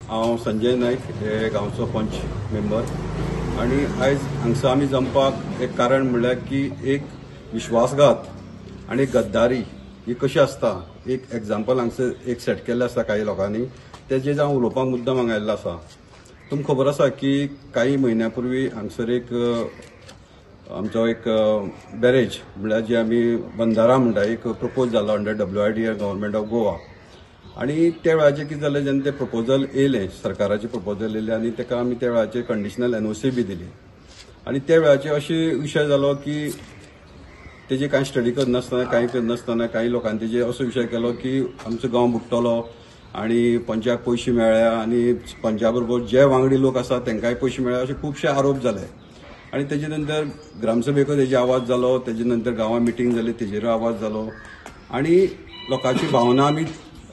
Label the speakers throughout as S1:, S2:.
S1: हांव संजय नायक, हे गांवचो पंच मेंबर आनी आयज हांगसर आमी जमपाक एक कारण म्हणल्यार की एक विश्वासघात आनी गद्दारी ही कशी आसता एक एग्जाम्पल हांगसर एक सेट केल्लें आसा काही लोकांनी, तेजेर हांव उलोवपाक मुद्दम हांगा आयिल्लो आसा. तुमकां खबर आसा की काही म्हयन्या पूर्वी हांगसर एक आमचो एक बॅरेज म्हणल्यार जे आमी बंदारा म्हणटा एक प्रपोज जालो under WIDA government of Goa. आनी त्या वेळाचेर कितें जालें, जेन्ना तें प्रपोजल येयलें, सरकाराचें प्रपोजल येयलें आनी ताका आमी त्या वेळाचेर कंडिशनल NOC बी दिली. आनी त्या वेळाचेर अशें विशय जालो की तेजे कांय स्टडी करनासतना, कांय करनासतना कांय लोकांनी तेजे असो विशय केलो की आमचो गांव बुडटलो आनी पंचाक पयशे मेळ्ळ्या आनी पंचा बरोबर जे वांगडी लोक आसा तांकांय पयशे मेळ्ळे, अशे खुबशे आरोप जाले. आनी तेजे नंतर ग्रामसभेकूय तेजे आवाज जालो, तेजे नंतर गांवां मिटींग जाली तेजेरूय आवाज जालो. आनी लोकांची भावना आमी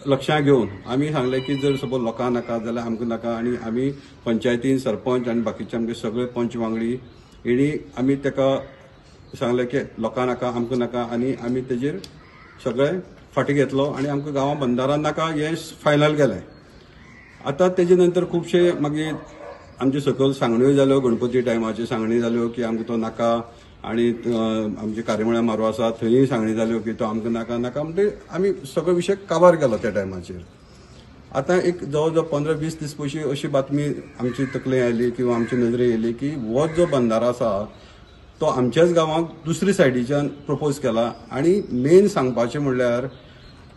S1: लक्षांत घेवन आमी सांगलें की जर सपोज लोकांक नाका जाल्यार आमकां नाका. आनी आमी पंचायतीन सरपंच आनी बाकीचे आमचे सगळे पंच वांगडी हेणी आमी ताका सांगलें की लोकांक नाका आमकां नाका, आनी आमी तेजेर सगळे फाटीं घेतलो आनी आमकां गांवां बंदारा नाका हें फायनल केलें. आतां तेजे नंतर खुबशे मागीर आमचे सकयल सांगण्यो जाल्यो, गणपती टायमाच्यो सांगणी जाल्यो की आमकां तो नाका, आनी आमचे कार्यमळ्या मारो आसा थंय सांगणी जाल्यो की तो आमकां नाका नाका, म्हणटकीर आमी सगळो विशय काबार केलो त्या टायमाचेर. आतां एक जवळ जवळ 15-20 दीस पयलीं अशी बातमी आमची तकले आयली किंवा आमची नदरे येयली की हो जो बंदारा आसा तो आमच्याच गांवाक दुसरी सायडीच्यान प्रपोज केला. आनी मेन सांगपाचें म्हणल्यार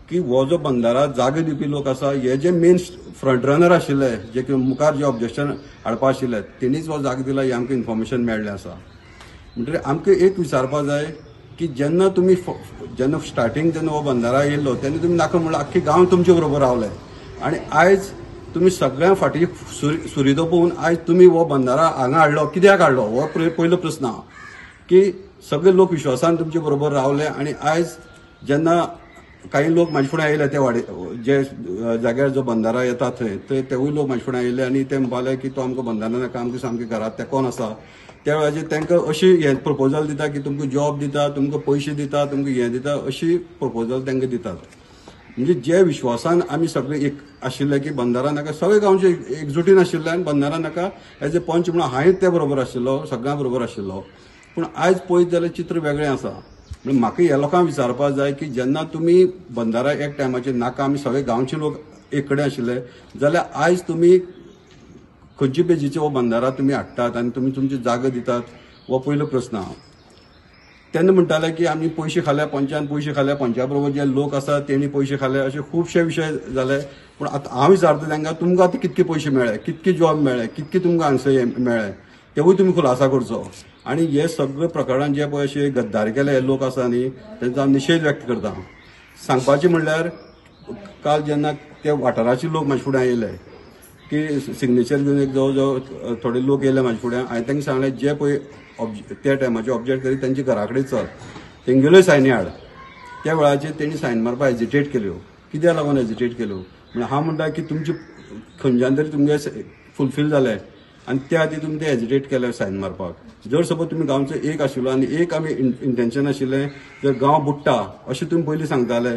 S1: की हो जो बंदारा जागे दिवपी लोक आसा हे जे मेन फ्रंट रनर आशिल्ले, जे कितें मुखार जे ऑब्जेक्शन हाडपा आशिल्ले तेणीच हो जागो दिला हें आमकां इन्फॉर्मेशन मेळ्ळें आसा. म्हणटकीर आमकां एक विचारपा जाय की जेन्ना तुमी जेन्ना स्टार्टींग जेन्ना हो बंदारा येयल्लो तेन्ना तुमी नाका म्हणल्यार आख्खे गांव तुमचे बरोबर रावले, आनी आयज तुमी सगळ्यां फाटीं सुरी दोपोवन आयज तुमी हो बंदारा हांगा हाडलो, कित्याक हाडलो हो पयलो प्रस्न आहा. की सगळे लोक विश्वासान तुमचे बरोबर रावले आनी आयज जेन्ना काही लोक म्हाजे फुडें आयले ते वाडे जे जाग्यार जो बंदारा येता थंय थंय तेवूय लोक म्हाजे फुडें आयले आनी ते म्हणपाले की तो आमकां बंदारा नाका, आमकां सामकें घरांत तेंकोन आसा. त्या वेळाचेर तांकां अशी हें प्रपोजल दिता की तुमकां जॉब दिता, तुमकां पयशे दिता, तुमकां हें दिता, अशी प्रपोजल तांकां दितात. म्हणजे जे विश्वासान आमी सगळे एक आशिल्ले की बंदारा नाका, सगळे गांवचे एकजुटीन आशिल्ले आनी बंदारा नाका एज ए पंच म्हणून हांवें ते बरोबर आशिल्लो, सगळ्यां बरोबर आशिल्लो. पूण आयज पळयत जाल्यार चित्र वेगळें आसा. म्हणजे म्हाका ह्या लोकांक विचारपाक जाय की जेन्ना तुमी बंदारा एक टायमाचेर नाका आमी सगळे गांवचे लोक एक कडेन आशिल्ले जाल्यार आयज तुमी खंयचे पेजीचे हो बंदारा तुमी हाडटात आनी तुमी तुमची जागा दितात हो पयलो प्रस्न आहा. तेन्ना म्हणटाले की आमी पयशे खाल्या, पंचान पयशे खाल्या, पंचा बरोबर जे लोक आसा तेणी पयशे खाले, अशे खुबशे विशय जाले. पूण आतां हांव विचारता तांकां, तुमकां आतां कितके पयशे मेळ्ळे, कितके जॉब मेळ्ळे, कितके तुमकां हांगसर हें मेळ्ळें तेवूय तुमी खुलासा करचो. आनी हे सगळे प्रकरण जे पळय अशे गद्दारी केले हे लोक आसा न्ही तेंचो हांव निशेध व्यक्त करता. सांगपाचें म्हणल्यार काल जेन्ना ते वाठाराचे लोक म्हाजे फुडें आयले की सिग्नेचर घेवन एक जवळ जवळ थोडे लोक येयले म्हाजे फुडें, हांवें तांकां सांगलें जे पळय त्या टायमाचे ऑब्जेक्ट करी तेंच्या घरा कडेन चल, तेंगेल्यो सायनी हाड. त्या वेळाचेर तेणी सायन मारपाक हेजिटेट केल्यो. कित्याक लागून हेजिटेट केल्यो म्हणल्यार हांव म्हणटा की तुमचे खंयच्यान तरी तुमगे फुलफील जालें आनी त्या खातीर तुमी ते हेजिटेट केले सायन मारपाक. जर सपोज तुमी गांवचो एक आशिल्लो आनी एक आमी इंटेन्शन आशिल्लें जर गांव बुडटा अशें तुमी पयलीं सांगताले,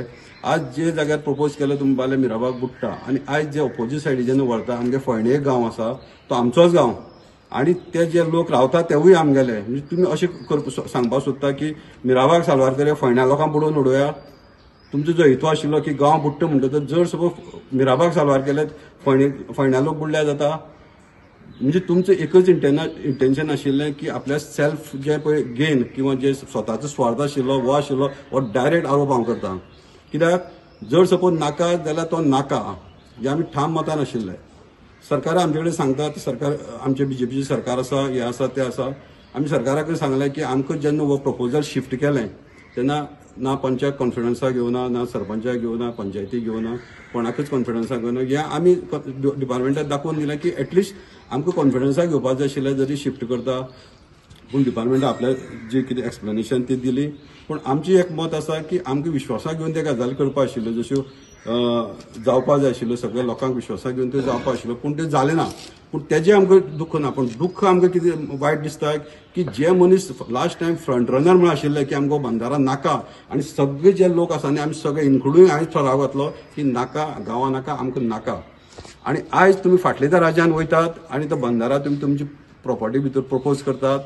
S1: आज जे जाग्यार प्रपोज केलो तुमी म्हणपाले मिराबाग बुडटा, आनी आयज जे ऑपोजीट सायडीच्यान व्हरता आमगे फळणे एक गांव आसा तो आमचोच गांव आनी ते जे लोक रावता तेवूय आमगेले. म्हणजे तुमी अशें सांगपाक सोदता की मिराबाग साल्वार करूया, फळण्या लोकांक बुडोवन उडोवया. तुमचो जो हेतू आशिल्लो की गांव बुडटा म्हणटकच जर सपोज मिराबाग साल्वार केले फळण्या लोक बुडल्या जाता. म्हणजे तुमचें एकच इंटेन्शन आशिल्लें की आपल्या सेल्फ जे पळय गेन किंवा जे स्वताचो स्वार्थ आशिल्लो हो आशिल्लो हो डायरेक्ट आरोप हांव करता. कित्याक जर सपोज नाका जाल्यार तो नाका हे आमी ठाम मतान आशिल्ले. सरकार आमचे कडेन सांगता, सरकार आमचे बीजेपीचें सरकार आसा, हें आसा तें आसा. आमी सरकारा कडेन सांगलें की आमकां जेन्ना हो प्रपोजल शिफ्ट केलें तेन्ना ना पंचाक कॉन्फिडन्साक घेवना, ना सरपंचाक घेवना, पंचायतीक घेवना, कोणाकच कॉन्फिडन्साक घेवना. हें आमी डिपार्टमेंटाक दाखोवन दिलें की एटलिस्ट आमकां कॉन्फिडन्साक घेवपाक जाय आशिल्लें जरी शिफ्ट करता. पूण डिपार्टमेंटान आपल्या जी कितें एक्सप्लेनेशन ती दिली. पूण आमची एक मत आसा की आमकां विश्वासाक घेवन ते गजाली करपा आशिल्ल्यो, जश्यो जावपा जाय आशिल्ल्यो, सगळ्या लोकांक विश्वासाक घेवन त्यो जावपा आशिल्ल्यो, पूण तें जालें ना. पूण तेजें आमकां दुख्ख ना, पूण दुख्ख आमकां कितें वायट दिसता की जे मनीस लास्ट टायम फ्रंट रनर म्हणून आशिल्ले की आमकां बंदारा नाका आनी सगळे जे लोक आसा न्ही आमी सगळे इन्क्लुडींग हांवें ठराव घातलो की नाका, गांवां नाका, आमकां नाका. आनी आयज तुमी फाटल्या राज्यान वयतात आनी तो बंदारा तुमी तुमची प्रॉपर्टी भितर प्रपोज करतात.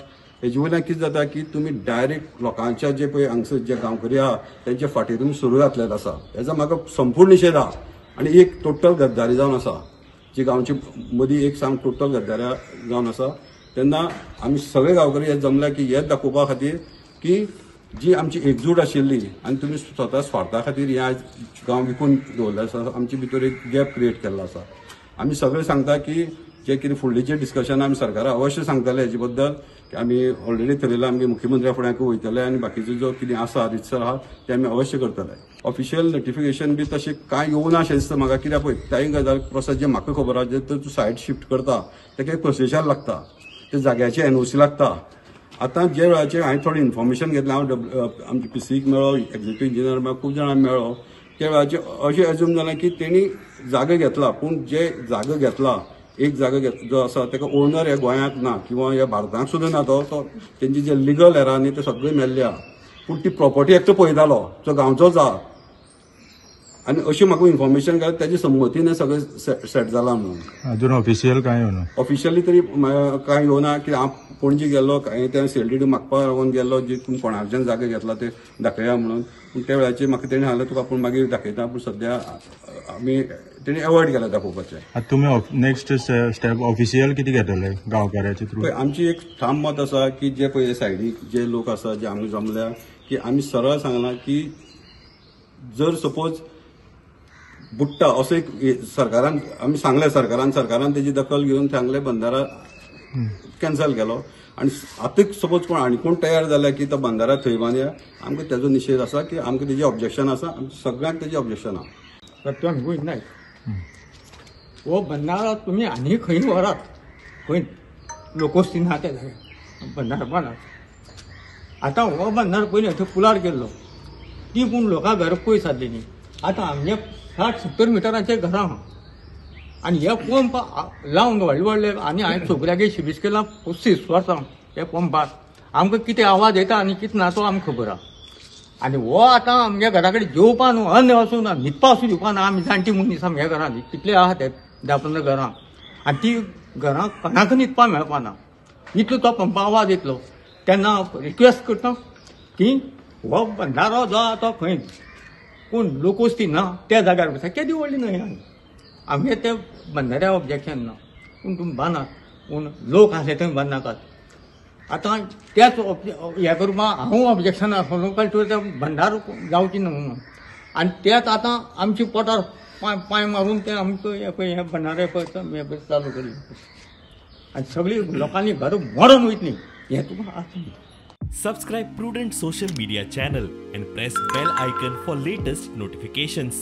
S1: हेजे वयल्यान कितें जाता की तुमी डायरेक्ट लोकांच्या जे पळय हांगसर जे गांवकरी आहा तेंच्या फाटीर तुमी सुरू घातलेलो आसा. हेजो म्हाका संपूर्ण निशेध आहा आनी एक टोटल गद्दारी जावन आसा जी गांवची मदीं एक सामकी टोटल गद्दारी जावन आसा. तेन्ना आमी सगळे गांवकरी हे जमल्या की हेच दाखोवपा खातीर की जी आमची एकजूट आशिल्ली आनी तुमी स्वता स्वार्था खातीर हे आयज गांव विकून दवरले आसा, आमचे भितर एक गॅप क्रिएट केल्लो आसा. आमी सगळे सांगता की जे कितें फुडलीं जे डिस्कशन आमी सरकारा अवश्य सांगतले हेजे बद्दल की आमी ऑलरेडी थरयलां आमगे मुख्यमंत्र्या फुड्यांक वयतले आनी बाकीचो जो कितें आसा रितसर आहा तें आमी अवश्य करतले. ऑफिशियल नोटिफिकेशन बी तशें कांय येवना अशें दिसता म्हाका, कित्याक पळय त्याय गजाल प्रोसेस जे म्हाका खबर आहा, जे तूं सायट शिफ्ट करता तेका एक प्रोसेसर लागता, त्या जाग्याची एनओसी लागता. आतां जे वेळाचेर हांवें थोडें इन्फॉर्मेशन घेतलें, हांव आमचे पीसीक मेळ्ळो, एक्झिक्युटीव इंजिनियर मेळ्ळो, खूब जाणांक मेळ्ळो. त्या वेळाचेर अशें एज्यूम जालें की तेणी जागो घेतला, पूण जे जागो घेतला एक जागो जो आसा ताका ओनर ह्या गोंयांत ना किंवा ह्या भारतांत सुद्दां ना, तो तेंची जे लिगल एरा न्ही ते सगळे मेल्ले आहा, पूण ती प्रॉपर्टी एकटो पळयतालो जो गांवचोच आहा आनी अशें म्हाका इन्फॉर्मेशन घालें तेजी संमतीन सगळें सेट जालां म्हणून.
S2: अजून ऑफिशियल कांय येवना,
S1: ऑफिशियली तरी कांय येवना की हांव पणजी गेल्लो, कांय त्या सीएलडीडी मागपा लागून गेल्लो, जी तुमी कोणाच्यान जागे घेतला ते दाखया म्हणून, पूण त्या वेळाचेर म्हाका तेणी सांगलें तुका आपूण मागीर दाखयता, पूण सद्या आमी तेणी एवॉयड केला दाखोवपाचें.
S2: आतां तुमी नेक्स्ट स्टेप ऑफिशियल कितें घेतले गांवकाराचे थ्रू?
S1: पळय आमची एक ठाम मत आसा की जे पळय सायडीक जे लोक आसा जे आमी जमल्या की आमी सरळ सांगलां की जर सपोज बुडटा असो एक सरकारान आमी सांगलें, सरकारान तेजी दखल घेवन सांगलें बंदारा कॅन्सल केलो आनी आतां सपोज कोण आनी कोण तयार जाल्या की तो बंदारा थंय बांदया, आमकां तेजो निशेध आसा की आमकां तेजें ऑब्जेक्शन आसा, आमकां सगळ्यांक तेजें ऑब्जेक्शन आहा.
S3: रतन गोविंद नायक, हो बंदारा तुमी आनी खंय व्हरात, खंय लोकवस्ती ना त्या जाग्यार बंदारा बांदात. आतां हो बंदारा पयलीं थंय पुलार गेल्लो, ती पूण लोकां घर पयस आसली न्ही. आतां आमगे 60-70 मिटरांचे घरां आहा आनी हे पंप लावन व्हडले व्हडले, आनी हांवें सगळ्यागे शिबीस केला 35 वर्सां हे पंपार आमकां कितें आवाज येता आनी कितें ना तो आमकां खबर आहा. आनी हो आतां आमगे घरा कडेन जेवपा न्हू, अन्न आसूं ना, न्हिदपा आसूं दिवपा ना. आमी जाणटी मनीस आमगे घरान कितले आहा ते 10-15 घरां आनी ती घरां कोणाक न्हिदपा मेळपा ना, इतलो तो पंपा आवाज येतलो. तेन्ना रिक्वेस्ट करता की हो बंदारो जो आहा तो खंय कोण लोकवस्ती ना त्या जाग्यार बसा, केदी व्हडली न्हय आमगे ते बंदाऱ्या ऑब्जेक्शन ना, पूण तुमी बांदात, पूण लोक आसले थंय बांदनाकात. आतां त्याच हें करपाक हांव ऑब्जेक्शन आसलो कारण तुवें ते भंडार जावची न्हू म्हणून, आनी त्याच आतां आमच्या पोटार पांय मारून ते आमकां हें पळय हें भंडारे पळय हें चालू केलें आनी सगळीं लोकांनी घर मरून वयतलीं हें तुका आसा.
S4: Subscribe Prudent Social Media channel and press bell icon for latest notifications.